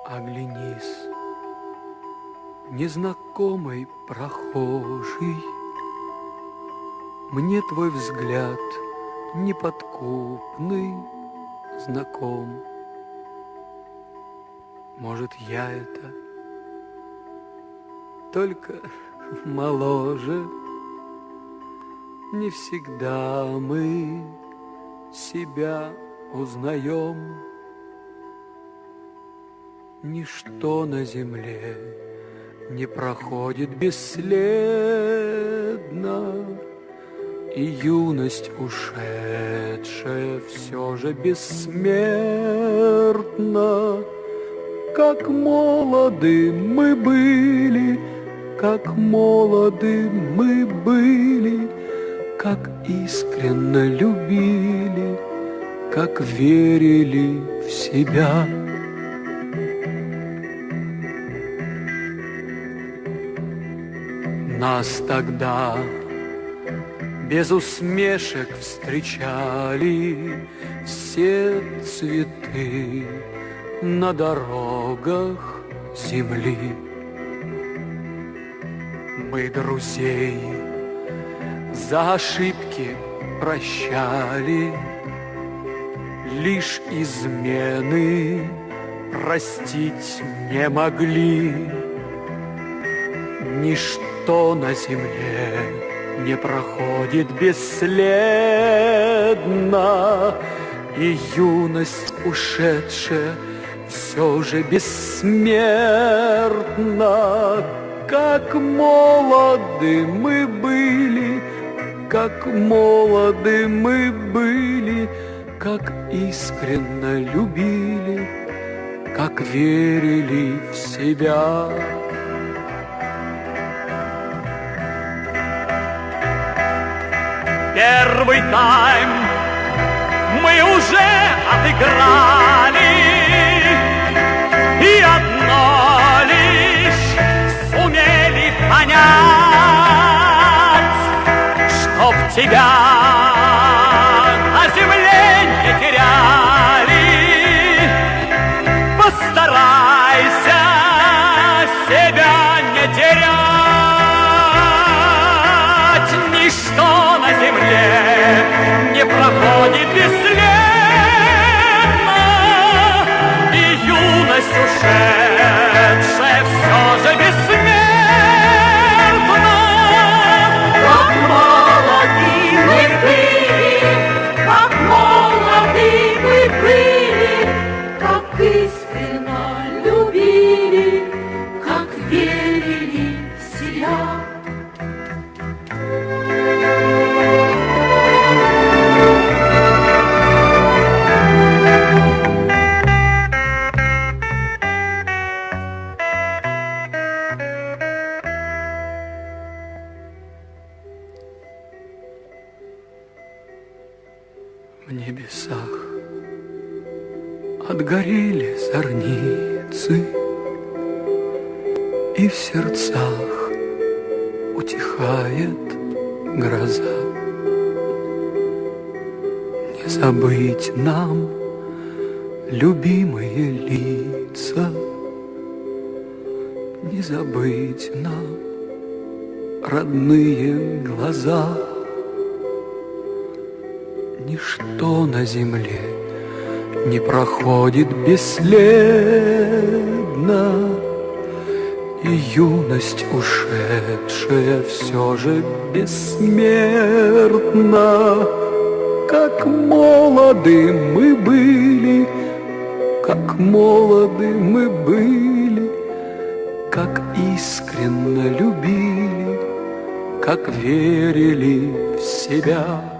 Оглянись, незнакомый прохожий, Мне твой взгляд неподкупный знаком. Может, я это только моложе. Не всегда мы себя узнаем. Ничто на земле не проходит бесследно, И юность ушедшая все же бессмертна. Как молоды мы были, как молоды мы были, Как искренно любили, как верили в себя. Нас тогда без усмешек встречали все цветы на дорогах земли. Мы друзей за ошибки прощали, Лишь измены простить не могли. Ничто на земле не проходит бесследно, И юность ушедшая все же бессмертна. Как молоды мы были, как молоды мы были, Как искренно любили, как верили в себя. Первый тайм мы уже отыграли, и одно лишь сумели понять, чтоб тебя на земле не теряли. Постарайся себя не терять. Ничто на земле не проходит бесследно, и юность ушедшая все же бессмертна. Как молоды мы были, как молоды мы были, как искренно любили, как верили в себя. В небесах отгорели зорницы, И в сердцах утихает гроза. Не забыть нам любимые лица, Не забыть нам родные глаза. Ничто на земле не проходит бесследно, И юность ушедшая все же бессмертна. Как молоды мы были, как молоды мы были, Как искренно любили, как верили в себя.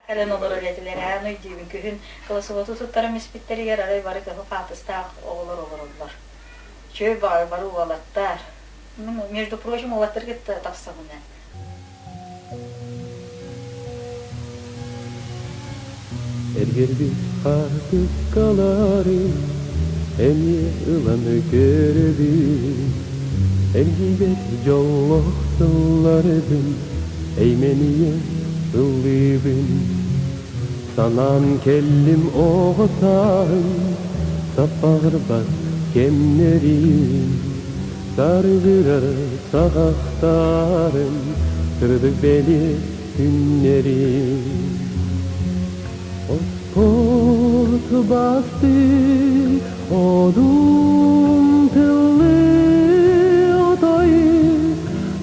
Кэлэн олорор этилэр, аан өйдүүбүн күһүн голосовоту туттаран испиттэригэр арай бары кыһыл хаатыстаах оҕолор олороллор. Үчүгэй баҕайы бары уолаттар. Между прочим, уолаттары кытта тахсабын ээ. Эргэрбит хаартыскалары эмиэ ылан көрөбүн, Эргийбэт дьоллоох сылларбын эймэнийэ ыллыыбын. Санаан кэллим оҕо сааһым саппаҕырбат кэмнэрин, Сарыгырар саҕахтарым сырдык бэлиэ күннэрин. Оспот бастыҥ одун тыллыы отой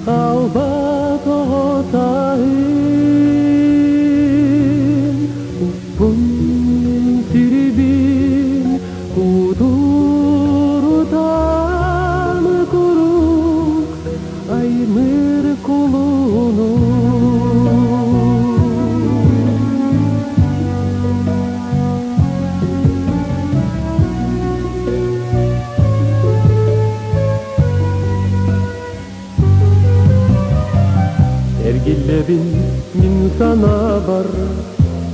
хаалбат оҕо сааһым. Уппун сирбин кутурутан курук аймыр кулуну. Эргиллэбин мин санаабар,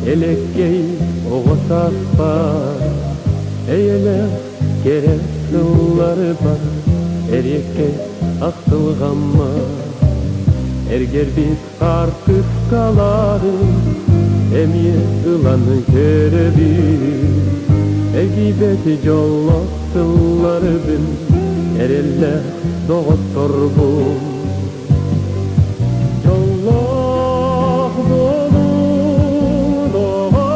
элэккэй оҕо сааспар, эйэлээх кэрэ сылларбар, эриэккэй ахтылҕаммар. Эргэрбит хаартыскаларын эмиэ ылан көрөбүн, эргийбэт дьоллоох сылларбын эрэллээх доҕотторбун. Дьоллоох буолуу доҕотторум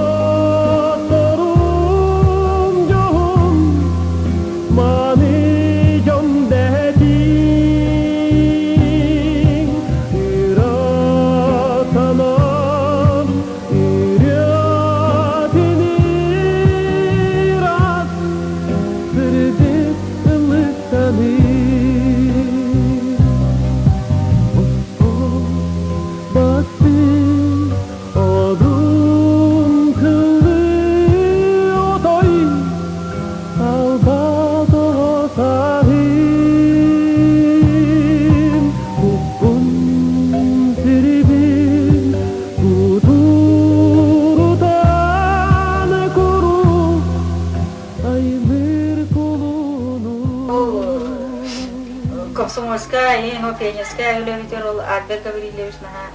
дьоһун Маны дьон дэһэтиҥ, ыра санаам ырыатын ыраас, сырдык ыллыктаныы. Оспот бастыҥ одун кылыы отой Албатосаһым уппун сирибин кутурутан курук аймыр кулуну. Комсомольская, пионерская үлэбитигэр ол Альберт Гаврильевич наһаа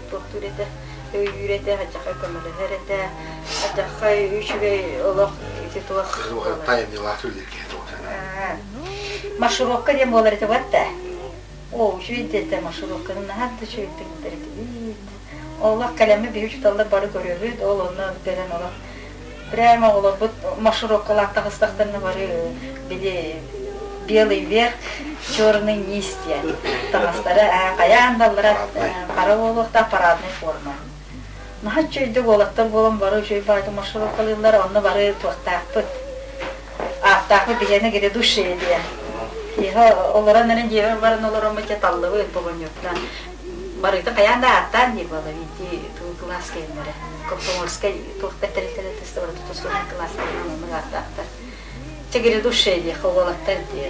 туохтуур этэ, өйүүр этэ, алдьархай көмөлөһөр этэ, алдьархай үчүгэй олох ити туох Маршировка диэн буолар этэ бат да. Оо, үчүгэй диэтэ маршировканы наһаа да үчүгэйдик ыытар этибит. Олох кэлэммит биһи учууталлар бары көрөбүт, ол онно кэлэн олох прямо оҕолорбут маршировкалаах таҕыстахтарына бары били белый верх, черный низ диэн таҥастара хайаан да аллара хара буолуохтаах парадный форма. Наһаа үчүгэйдик уолаттар буолан бары үчүгэй баҕайытык маршировкалыыллар, онно бары туохтаахпыт, ааттаахпыт биһиэнэ грядущие диэн. Киэһэ олорон эрэн дьиэбэр баран олороммут дьэ таллыбыт боҕонньуттан. Барыта хайаан да ааттаан дии буола ити туу кылаас кэлиннэрэ. Комсомольскай туохтар тэрилтэлэр тыста барыта тус-туһунан кылаастарынан оннук ааттаахтар. Чэ грядущие диэххэ уолаттар дии.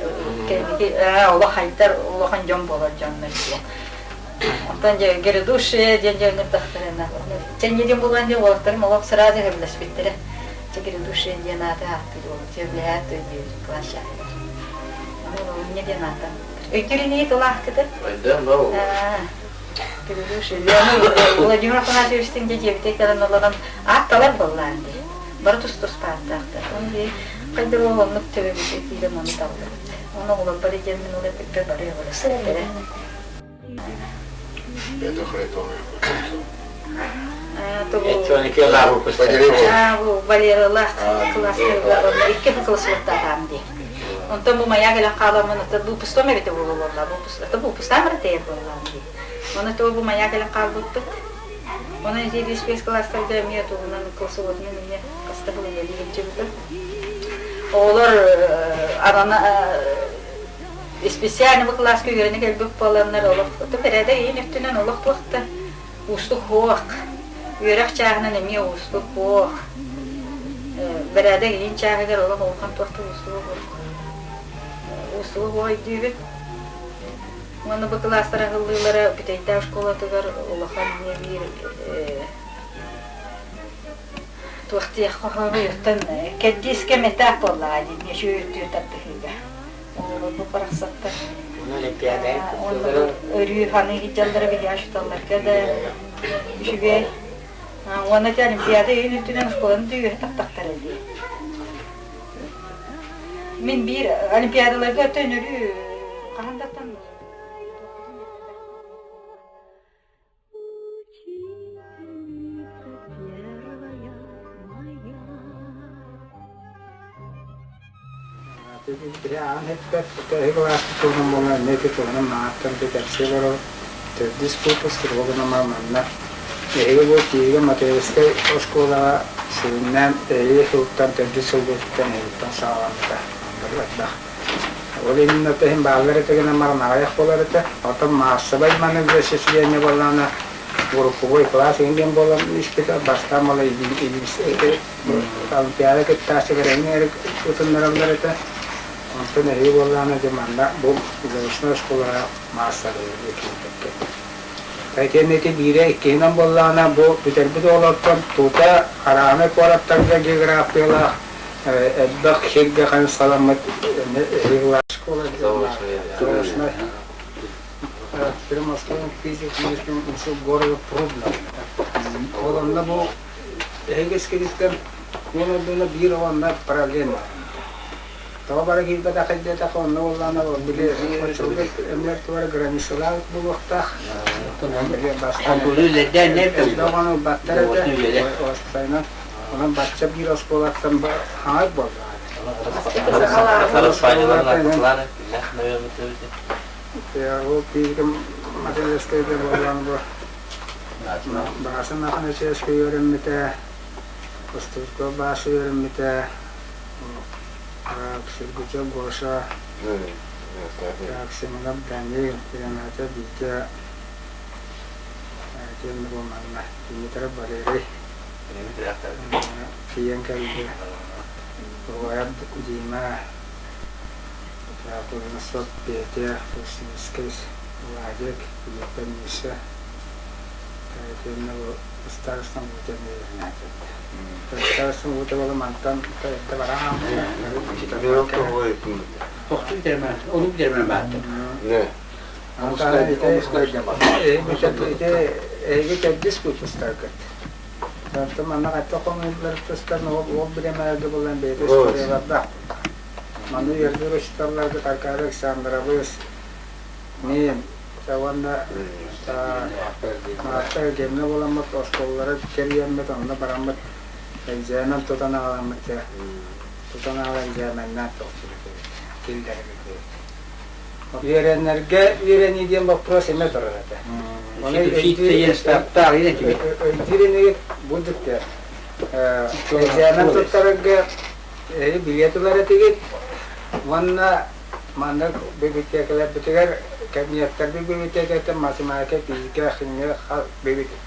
Кэнники олох хайдар улахан дьон буолар дьоннор диэн. Оттон дьэ грядущие диэн дьэ ыҥырдахтарына. Чэ инньэ диэн буолан дьэ уолаттарым олох сразу сөбүлэспиттэрэ. Чэ грядущие диэн ааты ааттыыр уол. Сөбүлэһээт диэбит кылаас чааһыгар. Ону инньэ диэн ааттаан. Өйдүүр инии тылаахкыты? Өйдөөн бау. Владимир Афанасьевичтыын дьэ дьиэбитигэр кэлэн олорон аат талар буоллаан дии. Бары тус-туспа ааттаахтар. Оны дии хайдах ол оннук төбөбүтэ киирэн ону таллыбыт. Ону оҕолорбор диэн мин ол эппиппэр бары өҕүлэспиттэрэ. Валералаах кылаастарга икки кылаас дии. Онтон бу маяк кэлэн хааламмын ата выпустом эбитэ буолуоллар. Ата выпустаан баран тэйэр буоллаҕым дии. Оны то бу маяк кэлэн хаалбыппыт. Онон ити биэс кылаастарга эмиэ тугунан кылсыбытынан эмиэ хаста сыл үлэлии сылдьыбытым. Оҕолор анана специально бу кылааска үөрэнэ кэлбит буоланнар олох бэрээдэк иһин өттүнэн олох туох да уустук суох. Үөрэх чааһынан эмиэ уустук буох. Бэрээдэк илин чааһыгар олох улахан туох да уустуга суох. Уустуга суох өйдүүбүт. Уонна бу кылаастар аһыллыылара Бүтэйдээх школатыгар улахан эмиэ биир туох диэх хоһоонуйуттан кэрдиис кэм этап буоллаҕа дии үчүгэй тардыһыыга. Оҕолорбут барахсаттар өрүү ханыы сылдьаллара биһиэхэ учууталларга да үчүгэй. Уонна ити олимпиада өйүн үрдүнэн школаны да үөһэ тахтахтара дии. Мин биир олимпиадаларга өттөн өрүү хаһан даттан Учительница первая моя. Аан эппэт эһиги кылааспыт туһунан буолан эмиэ ити туһунан маҥаттан кэпсии олорор төрдүс выпуск туругунан манна эһиги бу Киевгэ Матвеевскай оскуолаҕа сүрүннээн эһиги сылтан төрдүс сылгытыттан эһигиттэн саҕаламмыта элбэх. Ол иннинэ иһин бааллар этэ гынан баран аҕыйах буолар этэ. Оттон маассабай маннык зачисление буоллаҕына групповой класс иһин диэн буолан испитэ. Бастаан буола Олимпиада кыттааччылар эҥин ытыннараллар этэ. Онтон эһиги буоллаҕына дьэ манна бу заочнай оскуолаҕа маассабай киирбэккэ. Итиэннэ ити биирэ иккиһинэн буоллаҕына бу бүтэрбит оҕолортон тута араанай куораттарга географиялаах элбэх сиргэ хайысхаламмыт школа заочной при Москве физико-химическом институт города Трубна. Ол онно бу эһиги искигиттэн уон ордуна биир онно параллельно. Тоҕо бара киирбэтэххит диэтэххэ онно буоллаҕына били оччолорго эмнэр туора границалаах буолуохтаах. Бастаан ылбаттар этэ. Онон бачча биир оскуолаттан хаҥас буоллаҕа. Ол физика математическайда буоллаан бу Бааса Махначевскай үөрэммитэ, Костурков Бааса үөрэммитэ, Сергучев Гоша, Семенов Данил, Рената Витя, итиэннэ бу манна Дмитрий Валерий тиийэн кэллэ. Угайар Дима, Кузнецов Петя, Кузнецкий Владик, Илиппэ Миша, итиэннэ бу старостан Вутя Старостан Вутя буола мантан эрдэ баран Тохтуу бүтэрмэн, ону бүтэрмэн бааттым. Эһиги төрдүс выпустаргыт. Онтон манна хатта хомуйуллар тустан ол бириэмэлэргэ булан бэйэтэ историялардаах. Маны үөрдүр учууталларга Аркадий Александрович, мин уонна Маатта Евгеньевна буоламмыт оскуолалары кэрийэммит, онно бараммыт экзамен тутан аҕаламмыт тутан аҕалан экзаменнаан киллэрбит. Үөрэнэргэ үөрэнии диэн боппуруос эмиэ турар этэ. Ону өйдүүр инигит бу дьикти. Экзамен туттарарга билиэт ылар этигит уонна маннык библиотекаларбытыгар кабинеттарбыт библиотекаттан математика, физика, химия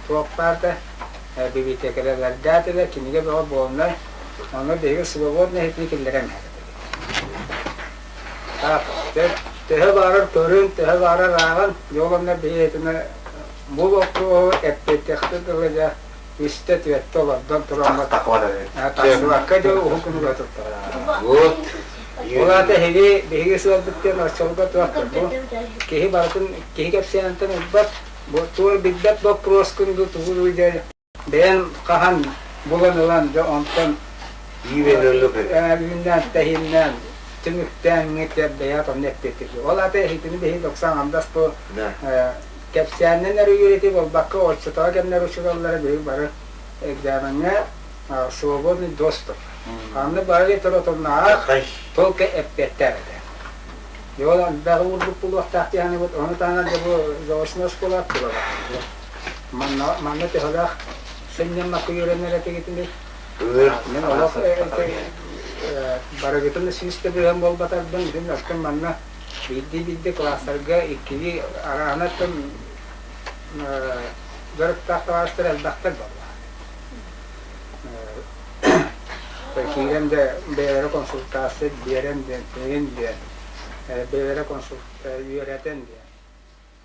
туох баарда библиотекалардаах этилэр, кинигэ бөҕө буолна. Онно биһиги свободно иһитини киллэрэн Төһө баарар көрүн, төһө баарар ааҕан, дьолоннор биһиэтинэ бу боппуруоһу эппиэттиэхтик дылы дьэ үстэ түөртэ олордон тураммыт тахсыбакка дьэ уһук күнүгэ туттара. Ол аата эһиги биһиги сыалбыт диэн оччолорго туох бу киһи барытын киһи кэпсээнтэн ылбат бу туох билбэт боппуруоскун дуу тугу дуу дьэ Бэйэм хаһан булан ылан дьэ онтон үүннээн тэһииннээн түмүктээн бэйэҕит онно эппиэттиир. Ол аата эһитини биһи доксан андас бу кэпсээнинэн эрэ үөрэтии буолбакка оччотооҕу кэмнэр учууталлара биһиги бары экзамеҥҥа свободный доступ. Анны бары отоннааҕар только эппиэттээх этэ. Ол элбэҕи уурбут буолуохтаах диэханыбыт. Ону таһынан дьэ бу заочная школа тула Манна, манна төһөлөөх сынньаммакка үөрэнэр этигитиний? Мин олох барыгытын сүүс төбүһэн буолбатарбын, мин оттон манна биирдии-биирдии кылаастарга иккилии араанаттан дьарыктаах табаарыстар элбэхтэр буолла. Киирэн да бэйэлэрэ консультация биэрэн диэн, тыын диэн, бэйэлэрэ үөрэтэн диэн.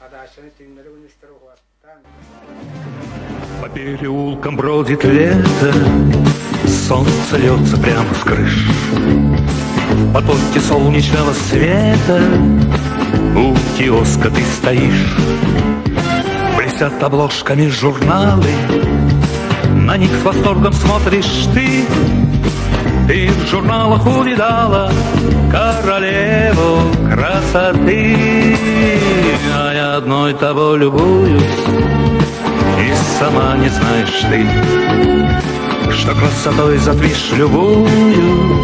Адааччыны түүннэри күнүстэри уһуаттаан. По переулкам бродит лето, Солнце льется прямо с крыш. В потоке солнечного света У киоска ты стоишь. Блестят обложками журналы, На них с восторгом смотришь ты. Ты в журналах увидала Королеву красоты. А я одной тобой любуюсь, И сама не знаешь ты, Что красотой затмишь любую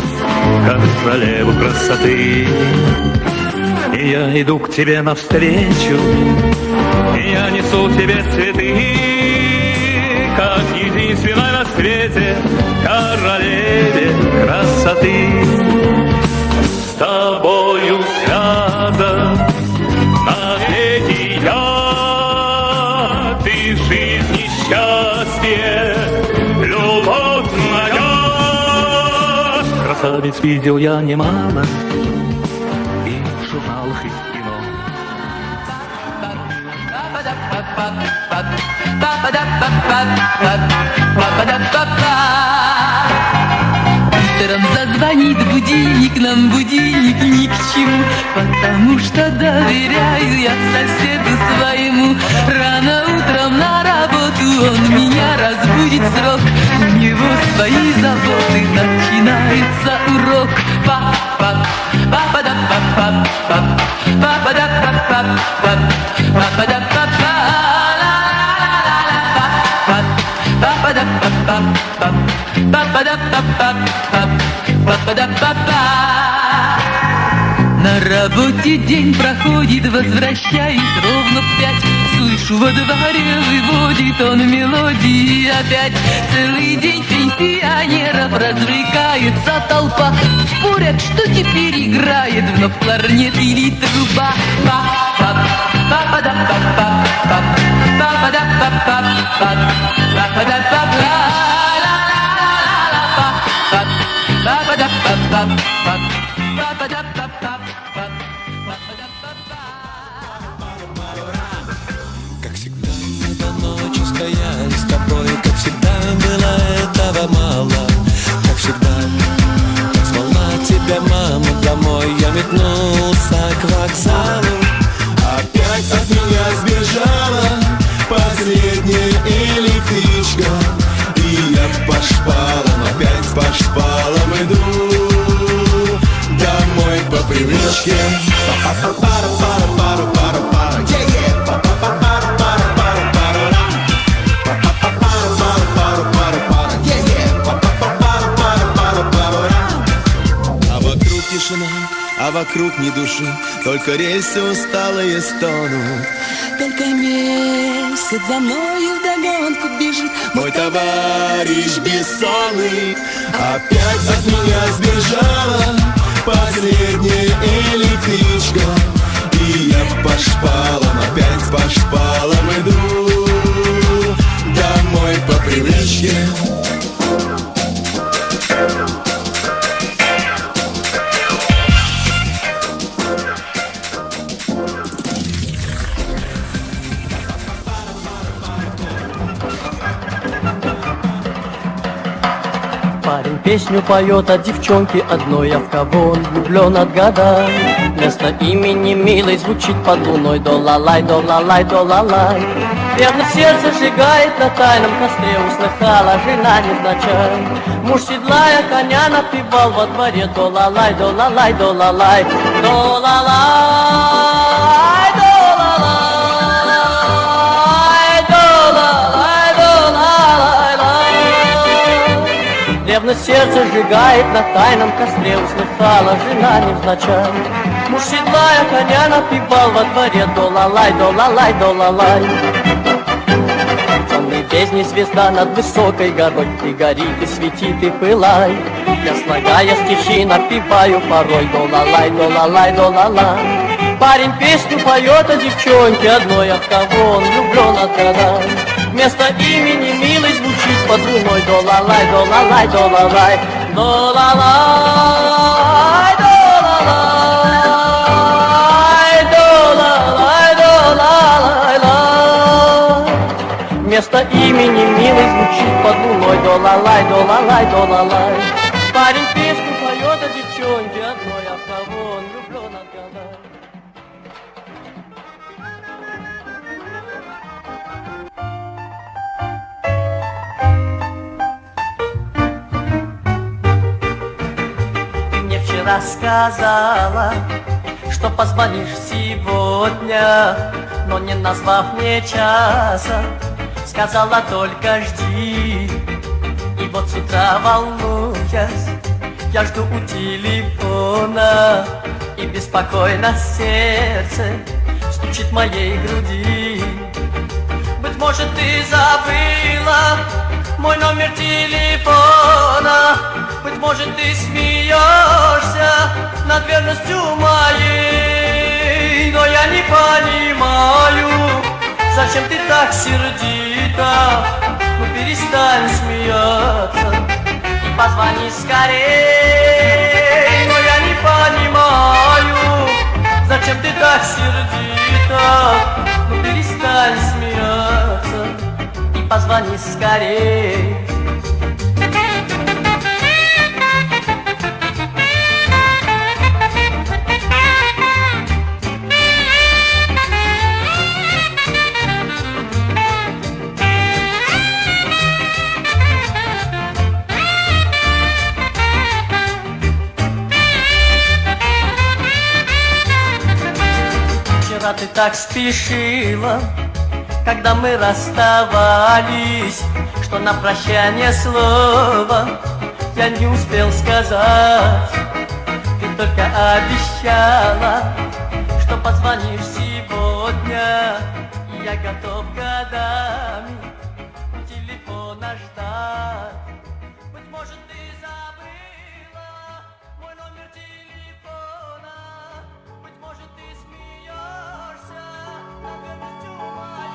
Королеву красоты. И я иду к тебе навстречу, И я несу тебе цветы, Как единственной на свете Королеве красоты. С тобою связан навеки я, Ты жизнь и счастье, любовь моя. Красавиц видел я немало, И в журналах, и в кино. Утром зазвонит будильник, нам будильник ни к чему, Потому что доверяю я соседу своему. Рано утром на работу он меня разбудит в срок. У него свои заботы, начинается урок. Па-па, па-па-да-па-па-па, па-па-да-па-па-па, па-па-да-па-па, ла-ла-ла-ла-па, па-па-да-па-па-па, па-па-да-па-па-па, па-па-да-па-па. На работе день проходит, возвращаюсь ровно в 5. Слышу, во дворе выводит он мелодии опять. Целый день пенсионеров развлекается толпа. Спорят, что теперь играет вновь кларнет или труба. Па-па, па-па-да-па-па-па, па-па-да-па-па-па, па-па-да-па-па, ла-ла-ла-ла-па, па-па-да-па-па-па, па-па-да-па-па-па, па-па-да-па-па. Как всегда, до ночи стояли с тобой, как всегда было этого мало. Как всегда, звала тебя мама домой, я метнулся к вокзалу. Опять от меня сбежала последняя электричка, И я по шпалам, опять по шпалам иду домой по привычке. Па-па-па-пара-пара-пара-пара-пара, е-е, па-па-па-пара-пара-пара-пара-ра. Па-па-па-пара-пара-пара-пара, е-е, па-па-па-пара-пара-пара-пара-ра. А вокруг тишина, а вокруг ни души, Только рельсы усталые стонут. Только месяц за мною вдогонку бежит, Мой товарищ бессонный. Опять от меня сбежала последняя электричка, И я по шпалам, опять по шпалам иду домой по привычке. Парень песню поет о девчонке одной, а в кого он влюблен, отгадай. Вместо имени милой звучит под луной до-ла-лай, до-ла-лай, до-ла-лай. Верно сердце сжигает на тайном костре, услыхала жена невзначай. Муж, седлая коня, напевал во дворе до-ла-лай, до-ла-лай, до-ла-лай, до-ла-лай, до-ла-лай, до-ла-лай, до-ла-лай-лай. Ревность сердце сжигает на тайном костре, услыхала жена невзначай. Муж, седлая коня, напевал во дворе до-ла-лай, до-ла-лай, до-ла-лай. В темной бездне звезда над высокой горой, Ты гори, ты свети, ты пылай. Я, слагая стихи, напеваю порой до-ла-лай, до-ла-лай, до-ла-лай. Парень песню поет о девчонке одной, а в кого он влюблен, отгадай. Вместо имени милой звучит под луной до-ла-лай, до-ла-лай, до-ла-лай. Долалай, долалай, долалай, долалай, лай. Вместо имени милый звучит под луной. Долалай, долалай, долалай. Парень песню поет о девчонке одной, а в кого он влюблен, отгадай. Ты мне вчера сказала, что позвонишь сегодня, но не назвав мне часа, сказала только жди. И вот с утра волнуясь, я жду у телефона, и беспокойно сердце стучит в моей груди. Быть может, ты забыла мой номер телефона. Быть может, ты смеешься над верностью моей. Но я не понимаю, зачем ты так сердита. Ну перестань смеяться и позвони скорей. Но я не понимаю, зачем ты так сердита. Ну перестань смеяться и позвони скорей. Вчера ты так спешила, когда мы расставались, что на прощание слова я не успел сказать. Ты только обещала, что позвонишь сегодня, и я готов годами у телефона ждать. Быть может, ты забыла мой номер телефона, быть может, ты смеешься над верностью моей.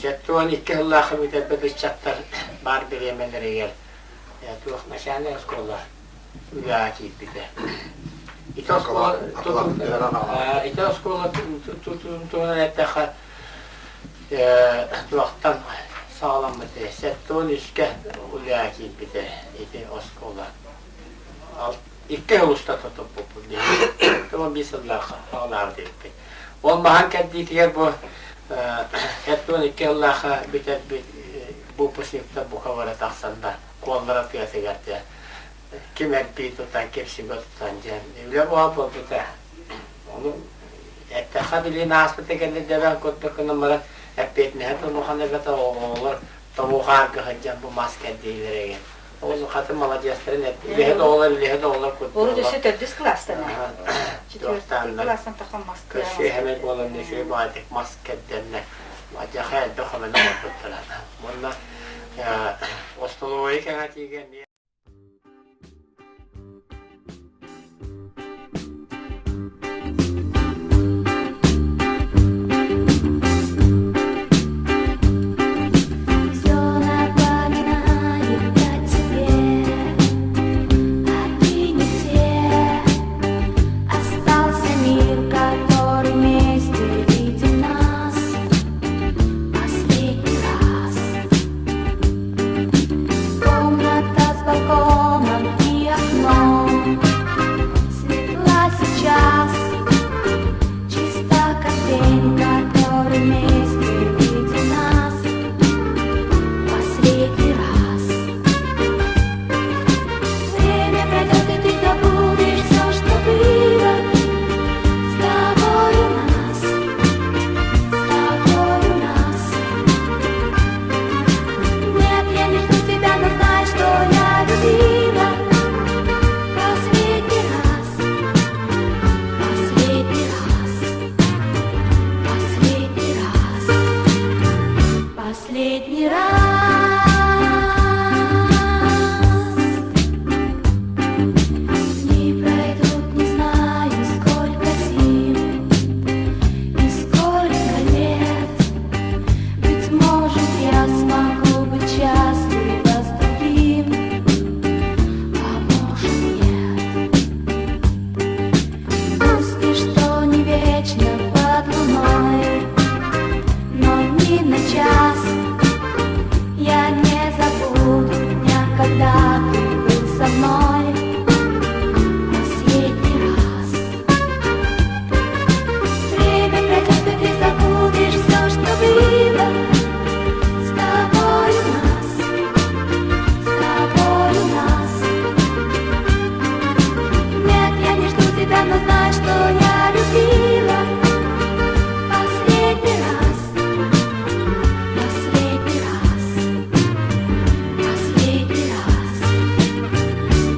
72 сыллаахха бүтэрбит ыччаттар баар бириэмэлэригэр туох начальнай оскуола үлэҕэ киирбитэ. Ити оскуола ити оскуола туһунан эттэххэ туохтан саҕаламмыта 73-кэ үлэҕэ киирбитэ ити оскуола. Икки сыл устата туппуппут биһиги. 15 сыллаах саҕалаабыт эбиппит. Ол маһан кэрдиитигэр бу 72 сыллаахха бүтэрбит выпускниктар бука бара тахсаннар куоллара тыатыгар дьэ ким эрбии тутан, ким сүгэ тутан диэн үлэ буола буолбута. Ону эттэххэ билигин ааспыта кэннэ дэбэн курдук гынан баран эппиэтинэһэ да улахан эбэтэ оҕолор тоҕу хаарга сылдьан бу мас кэрдиилэригэр Ол хаты маладьыастарын үлэһит оҕолор үлэһит оҕолор курдук. Урут өссө төрдүс кылаастан четвертый кылаастан тахан мас Көрсүө хэмэй буолан үчүгэй баҕайытык мас кэрдэннэ. Адьаха элбэх хомону оҥорбуттара. Уонна остолобуойу кэҥэтиигэ эмиэ Все напоминает о тебе, а ты не те. Остался мир, который вместе видел нас последний раз. Комната с балконом и окном светла сейчас, чиста, как день, который вместе видел нас последний раз. Время пройдет, и ты забудешь все, что было с тобой у нас, с тобой у нас. Нет, я не жду тебя, но знай, что я любила последний раз, последний раз, последний раз, последний раз. Дни пройдут, не знаю, сколько зим и сколько лет. Быть может, я смогу быть счастлива с другим, а может, нет. Пусть ничто не вечно под луной, но ни на час я не забуду дня, когда ты был со мной последний раз. Время пройдет, и ты забудешь все, что было с тобой у нас, с тобой у нас. Нет, я не жду тебя, но знай, что я любила последний раз, последний раз, последний раз,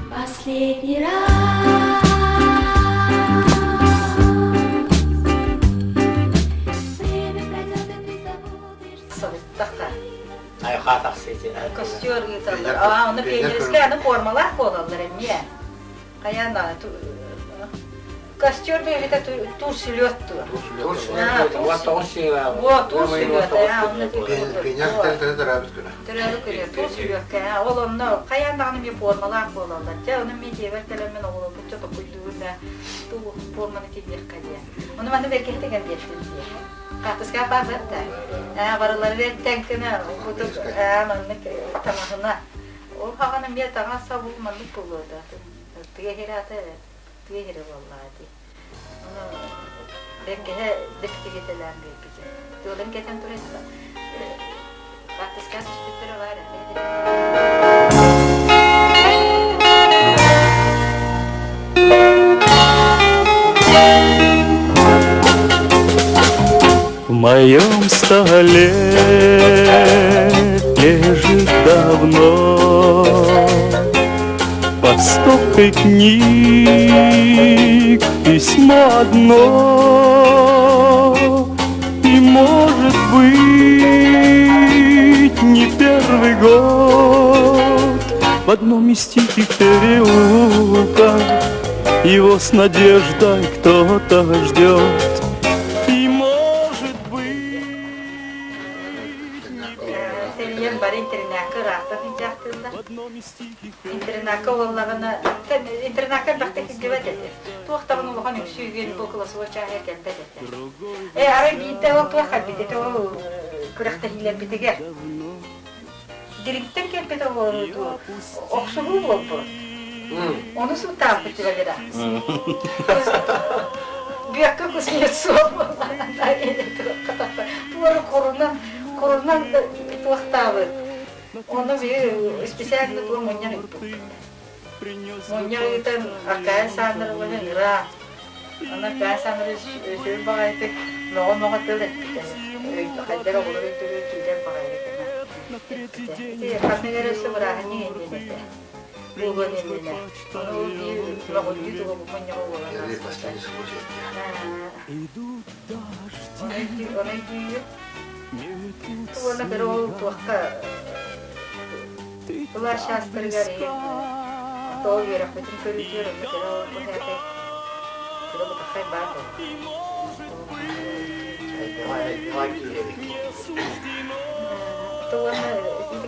последний раз. Время пройдет, и ты забудешь. Сабыттахха. Айха тахсыытын. Костер ыыталлар. Аа, ону пионерскай аны формалаах буолаллар эмиэ. Хайаан даҕаны костер бэйэбитэ тур сүлүөт дуо? Вот, тур сүлүөт. Пионер тэрилтэтэ төрөөбүт күнэ. Төрөөбүт күнэ, тур сүлүөккэ. Ол онно хайаан даҕаны эмиэ формалаах буолаллар. Дьэ, ону эмиэ дьиэбэр кэлэммин оҕолорбут дьэ токуйдуубун да туу форманы киирдиэххэ диэн. Ону манна бэргэһэ биэрдим дии. Хаартыскаҕа баар да. Ээ, барыларыгар тэҥкэнэ кутук ээ маннык таҥаһына. Ол хаҕан эмиэ таҥас сабыл маннык буолуо да. Тыа иһирэ ата тыа иһирэ буоллаҕа дии. Ону бэргэһэ дэктигитэлээн биэрбитим. Тыалын кэтэн туран хаартыскаҕа түспүттэрэ баар В моем столе лежит давно под стопкой книг письмо одно. И, может быть, не первый год в одном из тихих переулков его с надеждой кто-то ждет. И, может быть... Интернакка ыраахтан сылдьаахтыыллар. Интернакка буоллаҕына, интернакка элбэхтик сылдьыбат этэ. Туох даҕаны улахан үҥсүү үгүөн бу голосовой чааһыгар кэлбэт этэ. Э, арай биирдэ ол туох кэлбит этэ, ол күрэхтэһиилэрбитигэр. Дириҥтэн кэлбит оҕолору охсуһуу буолбут. Ону сууттаабыт Валера. Бүөккэ кузнецов туору курунан курунан туохтаабыт. Ону биһи специально туох мунньах ыыппыппыт. Мунньах ыытан Аркадий Александровны ыҥыра. Аны Аркадий Александрович сүрүн баҕайытык мөҕө-мөҕө тыл эппитэ. Хайдах оҕолор өйдөрүгэр киирэр баҕайы гына эппитэ. Ити ханнык эрэ өссө бырааһынньык иннинэ этэ. Буолуон иннинэ. Ону ол биир мөҕүллүү туга бу мунньаҕа буолан ааспыта. Ону өйдүүгүт? Уонна кыра ол туохха Кылаас чаастарыгар тоҕо үөрэхпитин көрүүтүгэр онно кыра ол быһаакай кыра бытаххай баар буолла. Уонна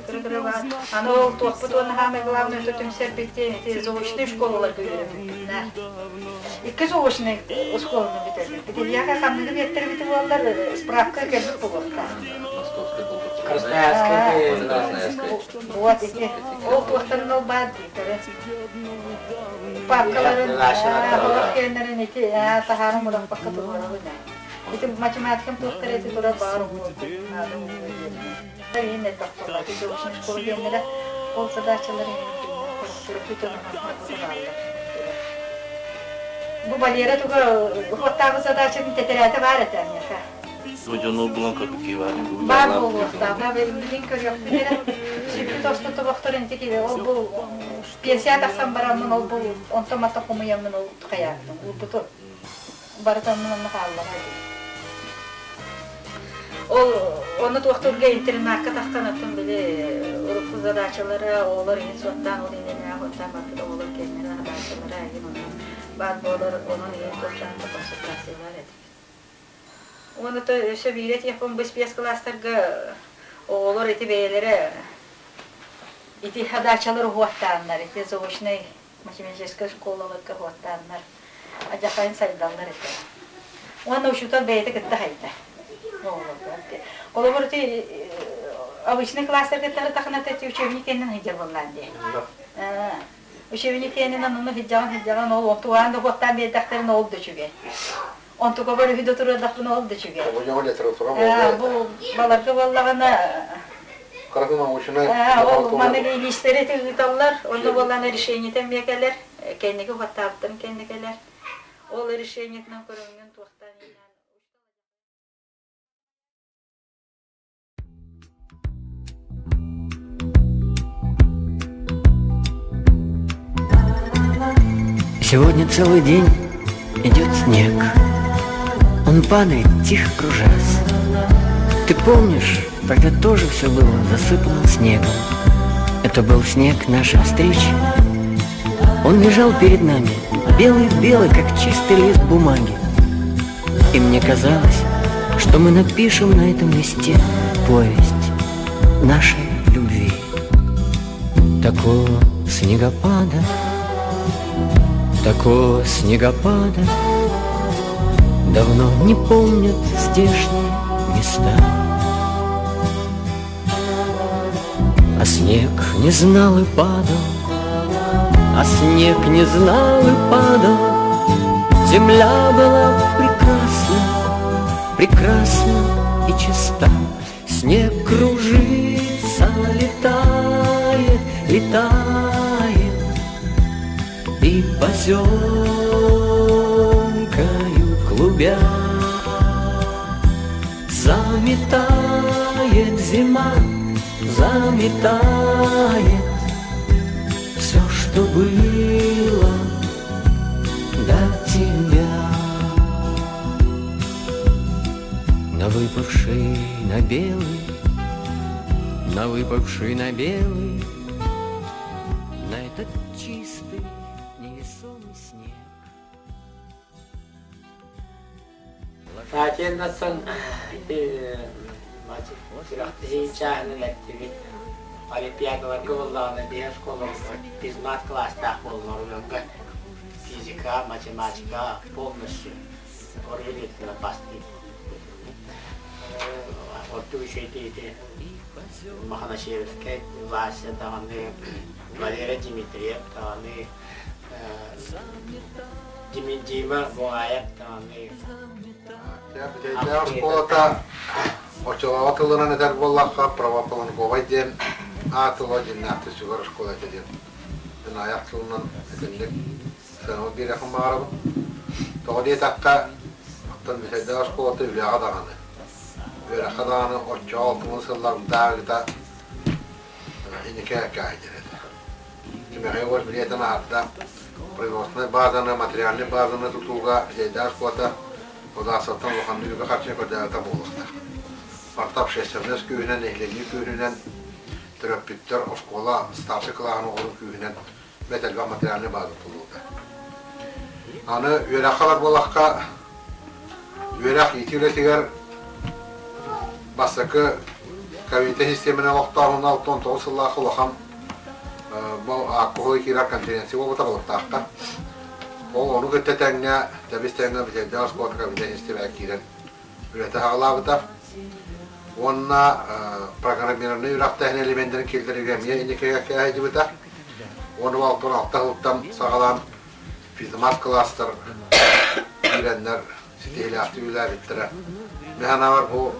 кыра-кыра баар. Аны ол туохпут уонна хаамай главное это түмсэрбит диэн ити заочнай школаларга үөрэммиппит. Икки заочнай оскуоланы бүтэрбиппит. Ильяха ханныгын эттэрбити буоллар справка кэлбит буолуохтаах. Красноярскай. Вот ити. Ол туохтарын ол баар дийтары. Папкаларын, олох кэннэрин ити таһааран мурахпакка туруорабын. Ити математикам туохтара ити тура баар Иин элбэх ити заочнай школа диэннэрэ ол задачалары Бу Валера туга уоттааҕы задачатын тэтэрээтэ баар этэ миэхэ. Бу дьону булан көрбүт баар. Баар буолуохтаах. Билин көрүөхпүт эрэ. Сүппүт оспут тобохтор инти киһи ол бу пенсия тахсан бараммын ол бу онтон мата хомуйаммын ол хайаабытым уурбутум. Барыта оннун онно хааллаҕа дии. Ол ону туохтуурга интернакка тахсан оттон били урукку задачалара оҕолор иһин суоттаан ол иннинээх оттон барбыт оҕолор кэннэрэ задачалара иһин онон баар буолар онон иһин туохтаан да консультациялар этибит. Уонна то өссө биирэ этиэхпин бу спецкласстарга оҕолор ити бэйэлэрэ ити задачалар уһуохтааннар ити заочнай математическай школаларга уһуохтааннар адьахайын сайдаллар этэ. Уонна учуутал бэйэтэ кытта хайда. Холобур ити обычный класстарга тарытахына ити учебник кэннин сылдьар буоллаан дии. Учебник кэннин онно сылдьаҕын сылдьаҕын ол онтугаан да уһуохтаан биэрдэхтэрин ол да үчүгэй. Онтукабар үһү да туруордахпына ол да үчүгэй. Бу баларга буоллаҕына ол маны илиистэри ыыталлар, онно буоллаҕына решениетэ эмиэ кэлэр, кэнники уһаттаабыттарын кэннэ кэлэр. Ол решениетынан көрөҥҥүн туохтаан Сегодня целый день идет снег. Он падает, тихо кружась. Ты помнишь, тогда тоже все было засыпано снегом. Это был снег нашей встречи. Он лежал перед нами, белый-белый, как чистый лист бумаги. И мне казалось, что мы напишем на этом листе повесть нашей любви. Такого снегопада, такого снегопада Давно не помнят здешние места. А снег не знал и падал, а снег не знал и падал. Земля была прекрасна, прекрасна и чиста. Снег кружится, летает, летает И поземкою клубя Заметает зима, заметает Все, что было до тебя. На выпавший на белый, на выпавший на белый, На этот чистый невесомый снег. Таатианнаттан ити сүрэхтэһии чааһынан эттибит. Олимпиадаларга буоллаҕына биһи оскуолабытыгар физмат кылаастаах буоллар уйанга физика, математика полностью оройуон бастыыр. Ордук үчүгэйдик ити Мохоносевскай Вася даҕаны, Валера Дмитриев даҕаны, Дима Бугаев даҕаны. Бүтэйдээх оскуолата оччолооҕу тылынан этэр буоллахха, правополонковай диэн аат тыла дьиҥнээхтик сүгэр оскуола этэ диэн Ынаайах тылынан итинник сыанабыл биэриэхпин баҕарабын. Тоҕо диэтэххэ, оттон Бүтэйдээх оскуолата үлэҕэ даҕаны, үөрэххэ даҕаны оччоҕо алтымын сыллардаах инники кээһэйдэр этэ. Тимэхэй уос билиэтин аһарда производственнай базаны, материальнай базаны тутууга Бүтэйдээх оскуолата Удаасаттан улаханнык үбү-харчыны көрдөөбөтө буолуохтаах. Барыта общественность күүһүнэн, нэһилиэнньэ күүһүнэн, төрөппүттэр, оскуола старшай кылааһын оҕолорун күүһүнэн бэрт элбэх материальнай база тутуллубута. Аны үөрэххэ ылар буоллахха, үөрэх иитии үлэтигэр бастакы кабинет систиэмэни олохтооһуна 69 сыллаах улахан бу алкоголь киирэр конференция буолбута Балыктаахха. Ол ону кытта тэҥҥэ, тэбис-тэҥҥэ Бүтэйдээх оскуолата кабинет систиэмэҕэ киирэн үлэтэ саҕалаабыта. Уонна программированнай үөрэхтээһин элеменнэрин киллэриигэ эмиэ инникигэ кээһэйдибитэ. Уонна 66 сылтан саҕалаан физмат кылаастар киирэннэр ситиһиилээхтик үлэлээбиттэрэ. Мин санаабар бу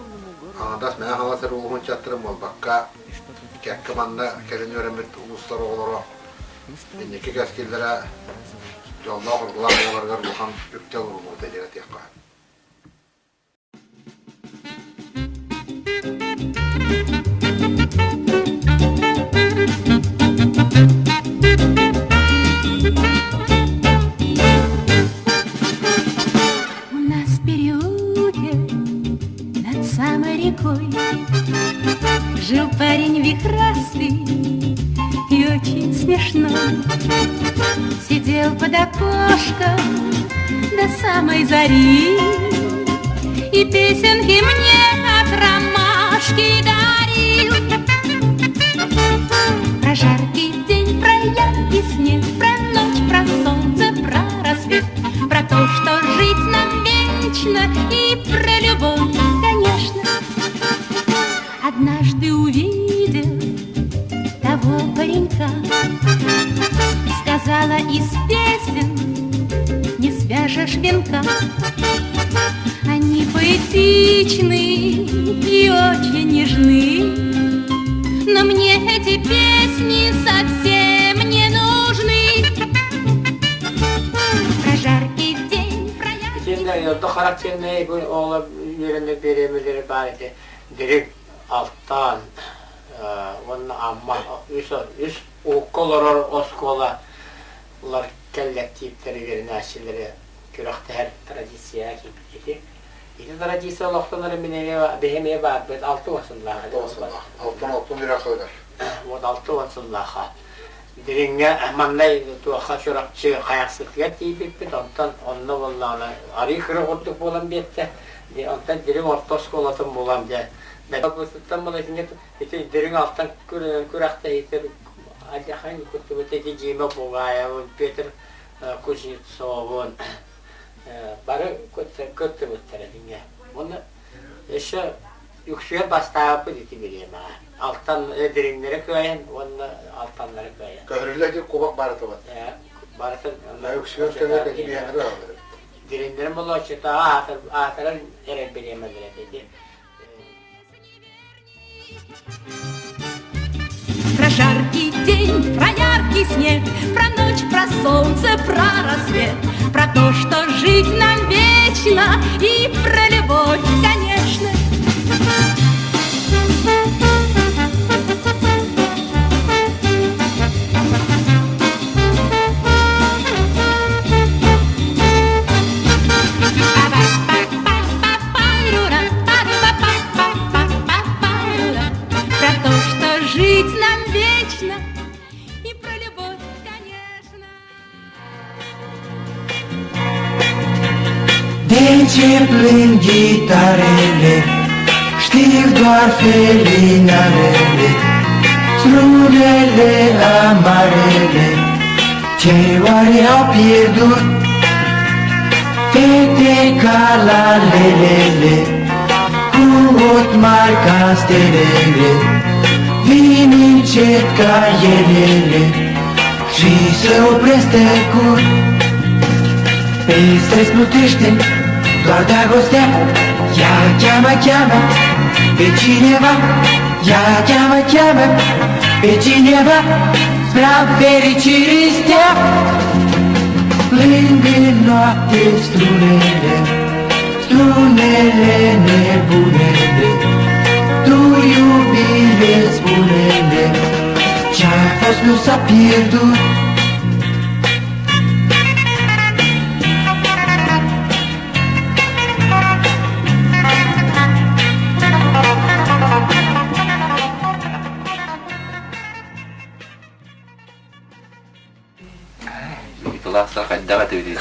аҥардас Мэҥэ Хаҥалас эрэ улууһун ыччаттарын буолбакка, кэккэ манна кэлин үөрэммит улуустар оҕолоро инники кэскиллэрэ дьоллоох уйгулаах буоларыгар улахан үктэл ууруллубута диэн этиэххэ. У нас в переулке над самой рекой Жил парень вихрастый и очень смешной. Сидел под окошком до самой зари И песенки мне от ромашки дарил. Про жаркий день, про яркий снег, про ночь, про солнце, про рассвет, Про то, что жить нам вечно и про любовь, конечно. Однажды увидел того паренька, Сказала из песен не свяжешь венка. Они поэтичны и очень нежны, Но мне эти песни совсем не нужны. Про жаркий день, про яркий Итиннэ ордук характернай бу оҕолор үөрэнэр бириэмэлэрэ баар этэ. Дириҥ Алтан уонна Амма үс үс уһукка олорор оскуолалар кэллэктииптэр үөрэнээччилэрэ күрэхтэһэр традиция киирбит ити. Ити традиция олохтонор мин эмиэ биһи эмиэ баарбыт 60 сыллааҕы. 66 үөрэх сылыгар. Вот 60 сыллаахха. Дириҥҥэ маннай туохха Чурапчы Хайахсытыгар тиийбиппит, онтон онно буоллаҕына арыы кыра курдук буолан биэрдэ. Онтон Дириҥ орто оскуолатын булан дьэ бэттэн була ити Дириҥ алтан күрэхтэһиитэ алдьархай куттубут ити Дима Бугаевын, Петр Кузнецовун бары кыттыбыттар этиҥҥэ. Уонна өссө үксүгэр бастаабыппыт ити бириэмэҕэ. Алтан дириҥнэри кыайан уонна алтаннары кыайан. Көһөрүллэ ити кубок бары тубат. Барытын үксүгэр көмө ити биһиэннэри ылаллар. Дириҥнэрин болооччутааҕы аатыран эрэр бириэмэлэрэ ити. Про жаркий день, про яркий снег, про ночь, про солнце, про рассвет, про то, что жить нам вечно и про любовь, конечно. Про то, что жить нам вечно и про любовь, конечно. Din ghitarele, Știu doar felinarele. Strunele amarele Ce oare au pierdut Fete ca la lelele Cu ochi mari ca stelele Vin încet ca elele Și se opresc tăcut Pe străzi plutește doar dragostea Ea cheamă, cheamă pe cineva Ea cheamă, cheamă pe cineva Spre fericirii stea Plâng în noapte strunele Strunele nebunele Tu, iubire, spune-ne Ce-a fost nu s-a pierdut Кылаастар хайдах этибитий?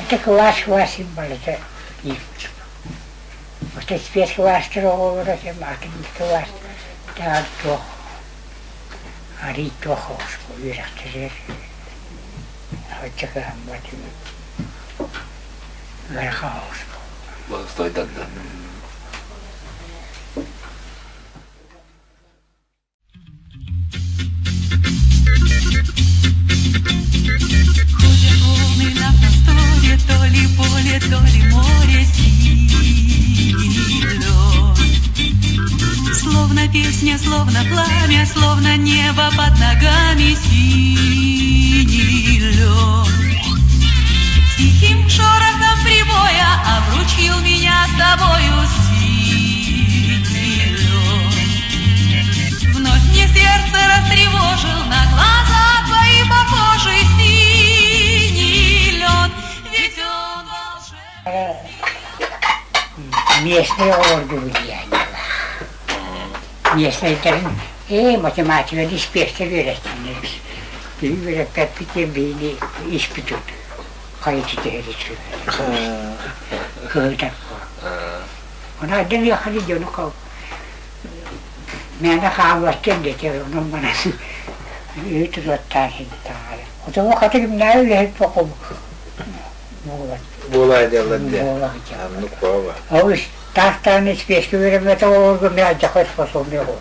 Это класс восемь балета. Вот спецкласстар оҕолоро атын класс таар туох арый туох үөрэхтэригэр оччокааммат ыарахан оҕус Бостойдарда. Ходят волны на просторе, то ли поле, то ли море синий лед. Словно песня, словно пламя, словно небо под ногами синий лед. Тихим шорохом прибоя обручил меня с тобою синий лед. Вновь мне сердце растревожил, на глаза твои похожий синий лед. Ведь он волшебный. Местный оҕолорго влияние Местныйдарын ээ математика диспиэстэр үөрэттиннэр үөрэппэппит диэн биһини испит хайычы түһэриччи кыһытар Она ехали дьону мээнэ хаалбаттан диэтэ онон манан үүт туруоттаан синтаҕара Отомо хата гимнаа үлэһит боку Буолаа диаллар диэ. Аннык буола. Ол таастаан испиэскэ үөрэммэтэ оҕолорго мен алдьархай способный оҕолор.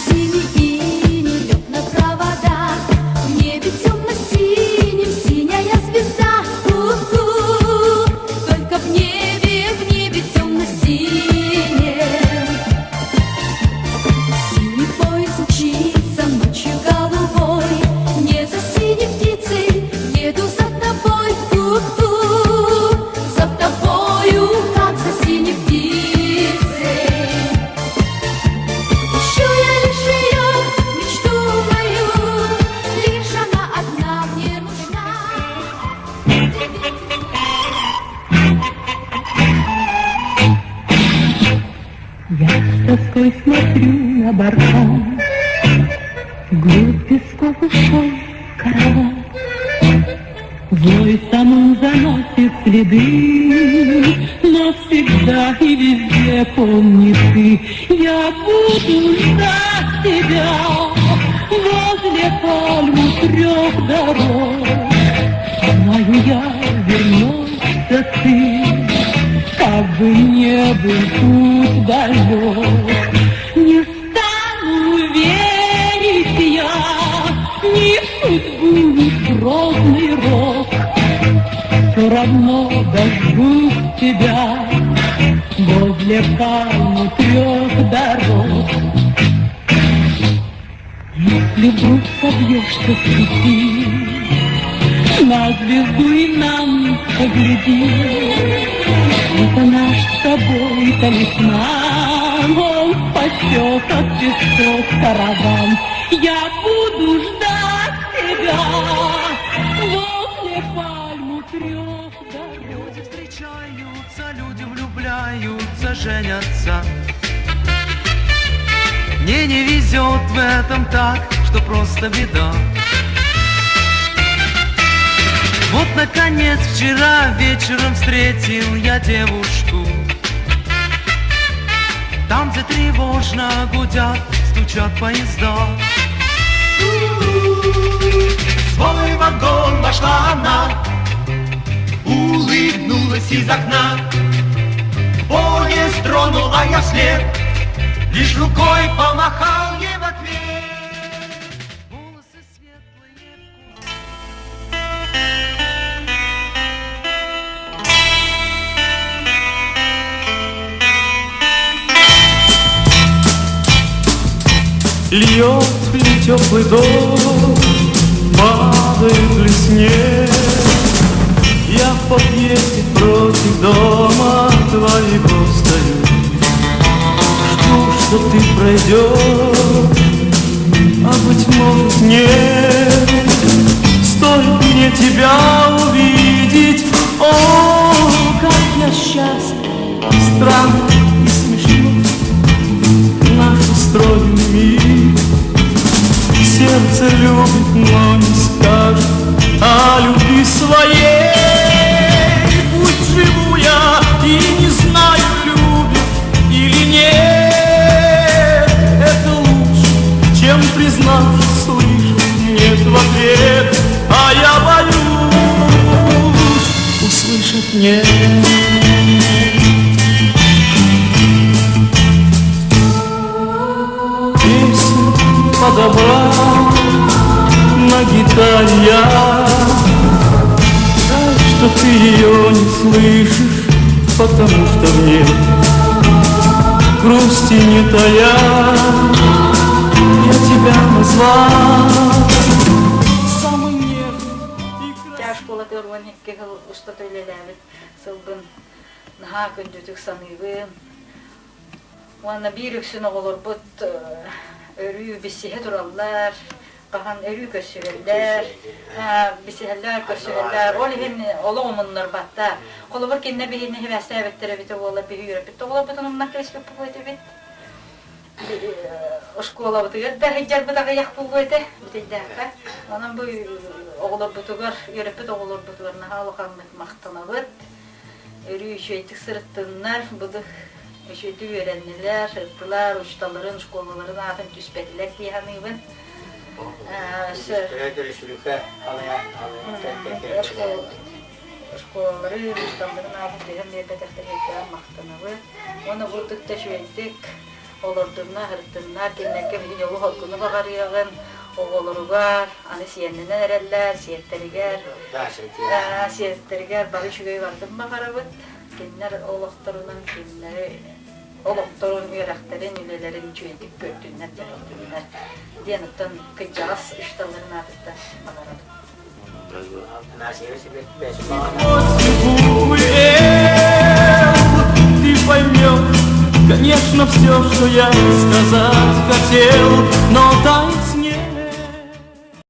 Синий иней лег на провода, В небе темно-синим синяя звезда. У-у, только в небе темно-синем. Синий поезд мчится ночью голубой, Не за синей птицей еду за тобой. У-у, за тобою, как за синей птицей. Ищу я лишь ее, мечту мою, Лишь она одна мне нужна. Я с тоской смотрю на бархан, Вглубь песков ушел караван. Злой самум заносит следы, Но всегда и везде помни ты, Я буду ждать тебя возле пальм у трех дорог. Знаю я, вернешься ты, как бы не был путь далек. Не стану верить я ни в судьбу, ни в грозный рок. Все равно дождусь тебя возле пальм у трех дорог. Если вдруг собьешься с пути, на звезду и нам погляди. Это наш с тобой талисман, он спасет от песков караван. Я буду ждать тебя возле пальм у трех дорог. Люди встречаются, люди влюбляются, женятся. Мне не везет в этом так, что просто беда. Вот, наконец, вчера вечером встретил я девушку. Там, где тревожно гудят, стучат поезда. Свой вагон вошла она, улыбнулась из окна. Поезд тронул, а я вслед лишь рукой помахал ей в ответ. Льет ли теплый дождь, падает ли снег, Я в подъезде против дома твоего стою. Жду, что ты пройдешь, а быть может нет. Стоит мне тебя увидеть, о, как я счастлив, странно и смешно. Наш устроен мир. Сердце любит, но не скажет о любви своей. Пусть живу я и не знаю, любит или нет. Это лучше, чем признаться, слышать нет в ответ. А я боюсь услышать нет. Песню подобрал на гитаре я. Жаль, что ты ее не слышишь, потому что в ней грусти не тая. Я тебя назвал самым нежным. Тяж школатыгар 12 сыл устата үлэлээбит сылбын наһаа күндүтүк саныыбын. Уонна биир үксүн оҕолорбут өрүү билсиһэ тураллар, хаһан өрүү көрсүһэллэр, билсиһэллэр, көрсүһэллэр. Ол иһин олох умуннарбаттар. Холобур, кинилэр биһигини сибээстээбиттэр эбитэ буоллар, биһи үөрэппит оҕолорбутун умнан кэбиспиппит этибит. Оскуолабытыгар да сылдьарбыт аҕыйах буолуо этэ, бүтэйдээххэ. Онон бу оҕолорбутугар, үөрэппит оҕолорбутугар наһаа улаханнык махтанабыт. Өрүү үчүгэйдик сырыттыннар, будук үчүгэйдик үөрэннилэр, сырыттылар, учууталларын, школаларын аатын түспэтилэр дии саныыбын. Школалары, учууталларын аатын түһэн биэрбэтэхтэригэр махтанабыт. Уонна бурдук да үчүгэйдик олордунна, сырыттыннар, кинилэргэ биһиги дьолу-соргуну баҕарыаҕын, оҕолоругар, аны сиэннэнэн эрэллэр, сиэттэригэр, сиэттэригэр бары үчүгэй бардын баҕарабыт. Кинилэр олохторунан кинилэри олохторун, үөрэхтэрин, үлэлэрин үчүгэйдик көрдүннэр, дьаһайдыннар диэн оттон кырдьаҕас учууталларын аатыттан баҕарабыт. Ты поймешь, конечно, все, что я сказать хотел, но так